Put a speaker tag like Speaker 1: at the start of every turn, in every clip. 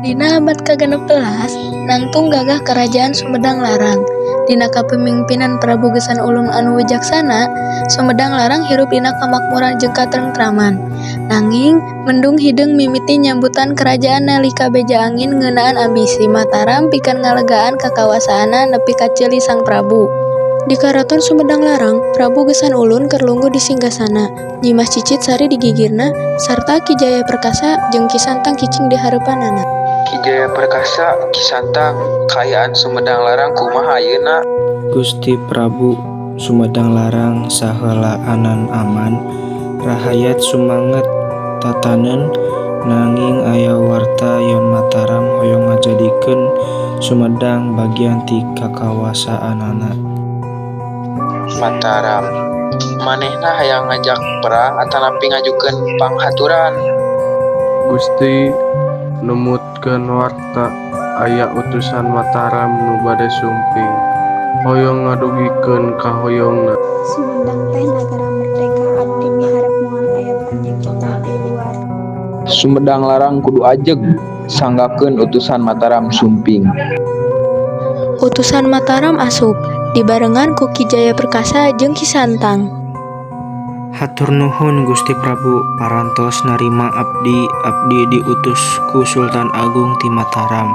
Speaker 1: Dina abad ka-16, nangtung gagah Kerajaan Sumedang Larang. Dina kapamimpinan Prabu Geusan Ulun anu wijaksana, Sumedang Larang hirup dina kamakmuran jeung katentraman. Nanging, mendung hideung mimiti nyambutan kerajaan nalika beja angin ngeunaan ambisi Mataram pikeun ngalegaan kakawasaanna nepi ka ceuli Sang Prabu. Di Karaton Sumedang Larang, Prabu Geusan Ulun keur lungguh di singgasana, Nyi Mas Cicit sare di gigirna, sarta Ki Jaya Perkasa jeung Ki Santang cicing di hareupanana.
Speaker 2: Ki Jaya Perkasa, Ki Santang, kaayaan Sumedang Larang kumaha ayeuna?
Speaker 3: Gusti Prabu, Sumedang Larang saheulaanan aman, rahayat sumanget tatanen, nanging aya warta yen Mataram hoyong ngajadikeun Sumedang bagian ti kakawasaanana.
Speaker 2: Mataram. Manehna hayang ngajak perang atanapi ngajukeun panghaturan?
Speaker 4: Gusti, numutkeun warta, aya utusan Mataram nu bade sumping, hoyong ngadugikeun kahoyongna.
Speaker 5: Sumedang teh nagara merdeka, abdi miharep moal aya panyakitan ti luar.
Speaker 2: Sumedang Larang kudu ajeg, sanggakeun utusan Mataram sumping.
Speaker 1: Utusan Mataram asup, dibarengan ku Ki Jaya Perkasa jeung Ki Santang.
Speaker 3: Hatur nuhun, Gusti Prabu, parantos narima abdi. Abdi diutus ku Sultan Agung ti Mataram.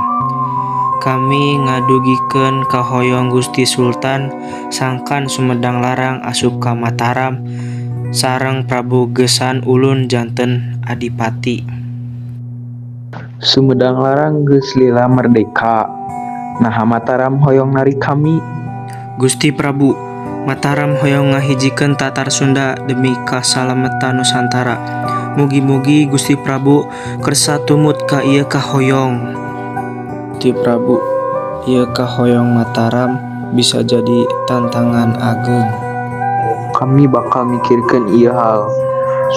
Speaker 3: Kami ngadugikeun kahoyong Gusti Sultan sangkan Sumedang Larang asup ka Mataram sareng Prabu Geusan Ulun janten adipati.
Speaker 2: Sumedang Larang geus lila merdeka. Naha Mataram hoyong narik kami?
Speaker 3: Gusti Prabu, Mataram hoyong ngahijikeun Tatar Sunda demi kasalametan Nusantara. Mugi-mugi Gusti Prabu kersa tumut ka ieu kahoyong. Gusti Prabu, ieu kahoyong Mataram bisa jadi tantangan ageung.
Speaker 2: Kami bakal mikirkeun ieu hal.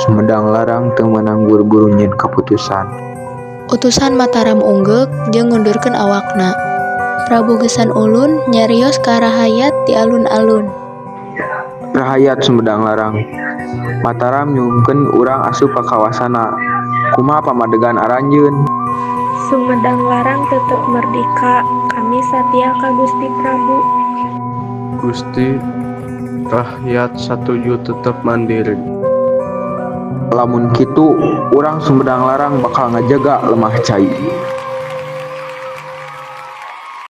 Speaker 2: Sumedang Larang teu meunang buru-buru nyieun kaputusan.
Speaker 1: Utusan Mataram unggeuk jeung ngundurkeun awakna. Prabu Geusan Ulun nyarios ka rahayat di alun-alun.
Speaker 2: Rahayat Sumedang Larang, Mataram nyuhunkeun urang asup ka kawasana. Kumaha pamadegan aranjeun?
Speaker 5: Sumedang Larang tetep merdika, kami satia ka Gusti Prabu.
Speaker 4: Gusti, rakyat satuju tetep mandiri.
Speaker 2: Lamun kitu, urang Sumedang Larang bakal ngajaga lemah cai.